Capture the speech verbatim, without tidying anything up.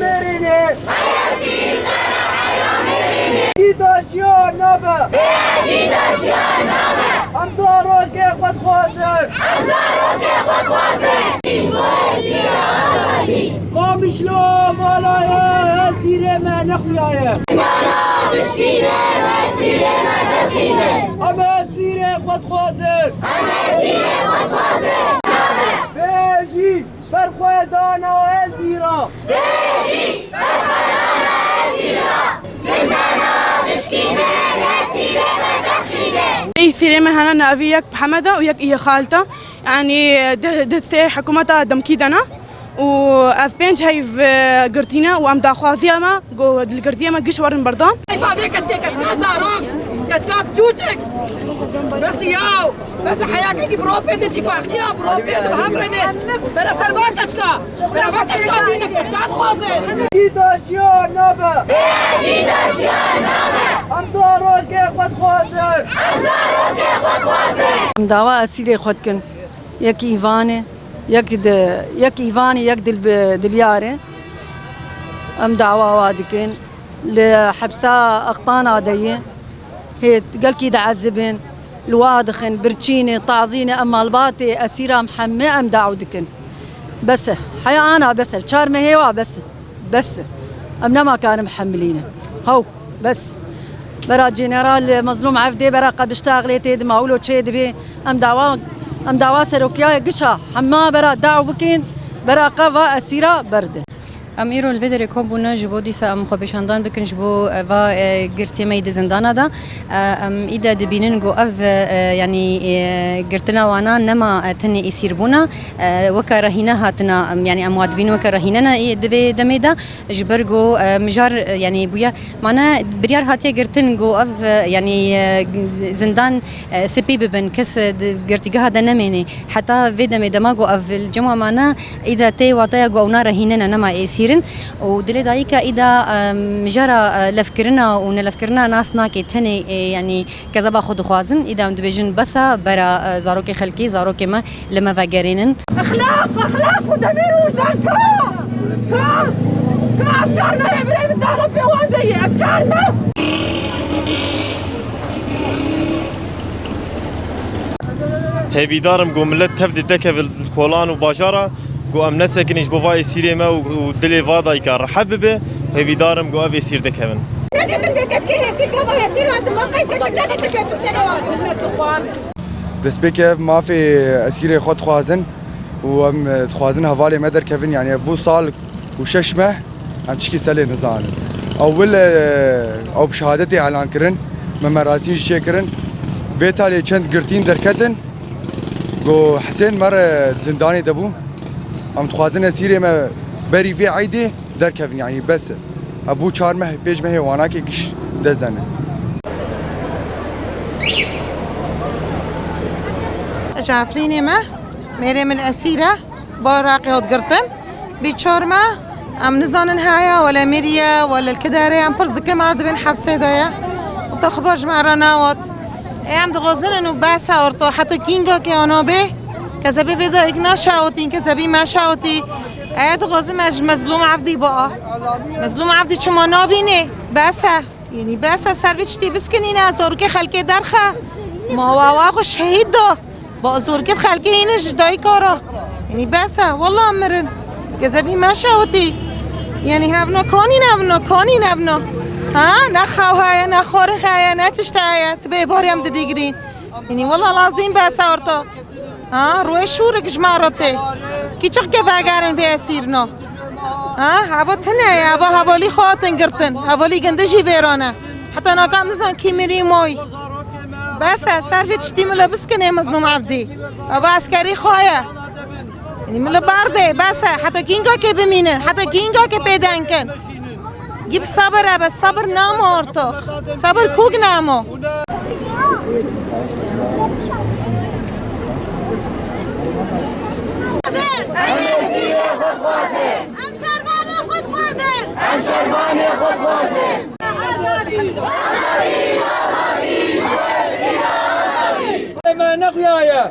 Mêrînê. Dîda jiyan nabe. Dîda jiyan nabe. Em zarokê xwe dixwazin. Em zarokê xwe dixwazin. Ji bo Êzîdê azadî. Qamişlo mala ye, Êzîdê me nexuyaye. Zindana bişkîne, Êzîdê me derxîne. Em Êzîdê xwe dixwazin. Em Êzîdê xwe dixwazin. Bêjî. Ber xwe dana Êzîra. Bêjî, ber xwe dana Êzîra. Zindana bişkîne, Êzîdê me derxîne. Êsîrê me hene navî yek Hemeda û yek î xalta. Yanî di, di sê hikûmeta demkî de ne. Û ev pênc heyv, e, girtîne û em daxwaziya me, ku li girtiya me giş werin berdan. Heyfa vê keçkê, keçka zarok, keçka biçûçik. Bes yaw. Bes heyakekî bi ropê de, tîfaqiya bi ropê de bi hev re ne. Bere ser van keçka. Bere van keçka bîne, keçka dixwazin. Dîda jiyan nabe. Dîda jiyan nabe. Em zarokê xwe dixwazin. Em zarokê xwe dixwazin. Em dawa esîrê xwe dikin. Yek Îvan e, yek di, yek Îvan e, yek Dil-, Dilyar e. Em dawa wa dikin. Li hepsa Aqtana de ye. Hê gelkî diezibin, li wa dixin, birçî ne, tazî ne, em malbatê esîra em hemê em daw dikin. Bes e. Heya ana bes e. Çar mehê wa bes e. Bes e. Em nema karin bihemilîne. Haw, bes. Bera General Mezlûm Evdê, bera Qebiştaxlê tê dima wilo çê dibê. Em dawa, em dawa serokiya gişa hema bera daw bikin, bera qe va esîra berde. Em îro li vê derê kom bûne ji bo dîsa em xwepêşandan bikin ji bo, e, va, e, girtiyê me yê di zindana de. E, em îde dibînin ku ev, e, yanî, e, girtina wana nema, e, tenê êsîrbûna, e, weke rehîne hatina, em, yanî em wa dibînin weke rehîne ne ê, di vê demê de. Ji ber ku, e, mijar, e, yanî bûye, mane biryar hatiye girtin ku ev, e, yanî, e, zindan, e, spî bibin, kes, e, di girtîgeha de nemêne. Heta vê demê dema ku ev li cem wan mane, îda tê wataya ku ew na rehîne ne, nema êsîr in. Û dilê dayika îda, e, mijara, e, levkirina û nelevkirina nas nake tenê, e, yanî kezeba xwe dixwazin. Îda em dibêjin bes e, bera, e, zarokê xelkê, zarokê me li me vegerênin. Exlaq, exlaq û demîr û wijdan ka! Ka! Ka! Ev çar meh e birê min daxwe pê wan de ye. Ev çar meh! Hêvîdar im ku milet tev dê dekeve li kolan û bajara, ku em nesekinî ji bo va êsîrê me û, û dilê va dayika rehet bibe, hêvîdar im ku ev êsîr dekevin. Nedîtin bê keçkê hêsîr, gava hêsîr hatin, ma qey keçik nedîtin bê tu serê wan. Destpêkê ev mafê esîrê xwe dixwazin û em, e, dixwazin hevalê me derkevin, yanî ev bû sal û şeş meh. Em çikî selê nizanin. Ewil, e, ew bi şehadetê elan kirin, me merasîm jî çêkirin. Vê talê çend girtîn derketin, ku Hisên me re di zindanê de bû. Em dixwazin esîrê me berî vê eydê derkevin, yanî bes e. Ev bû çar meh, pênc mehê wanakê giş dest dane. Ji Efrînê me, mêrê min esîr e. Ba Iraqê hat girtin. Bî çar meh, em nizanin heye, wele miriye, wele li kiderê, em pirs dikin, em dibên hepsê de ye. Te xeber ji me re newat. Ê, em dixwazin û bes e orto, heta kîngakê ana bê, kezebê vê dayik neşewitîn, kezebî me şewitî. Ê, dixwazin me ji Mezlûm Evdî ba. Mezlûm Evdî çima nabînê? Bes e. Yanî bes e, ser vê tiştî biskinîne, zorkê xelkê derxe. Ma wa wa xwe şehîd da. Ba zorkê xelkê yîne ji dayika re. Yanî bes e, wela mirin. Kezebî me şewitî. Yanî hevno kanîn evno, kanîn evno. Ha, ne xew heye, ne xwarin heye, ne tişt heye. Sibê barê em didigirîn. Yanî wela lazîm bes e orto. Ha, rûyê şûrik ji me re tê. Kîçik ke vegerin vê esîrino. Ha, heva tune ye, heva hevalî xwe hatin girtin. Hevalî gindi jî vêran e. Heta naka em nizan kî mirî moy. Bes e, ser vê tiştî min li biskinê Mezlûm Evdî. Heva eskerî xwe ye. Yanî min li ber dê, bes e. Heta kîngakê bimînin, heta kîngakê pê denkin. Gî bi sabir e, bes sabir namo orto. Sabir kûk namo. Em şervanê xwe dixwazin. Em şervanê xwe dixwazin. Azadî! Azadî! Azadî! Me nexuyaye.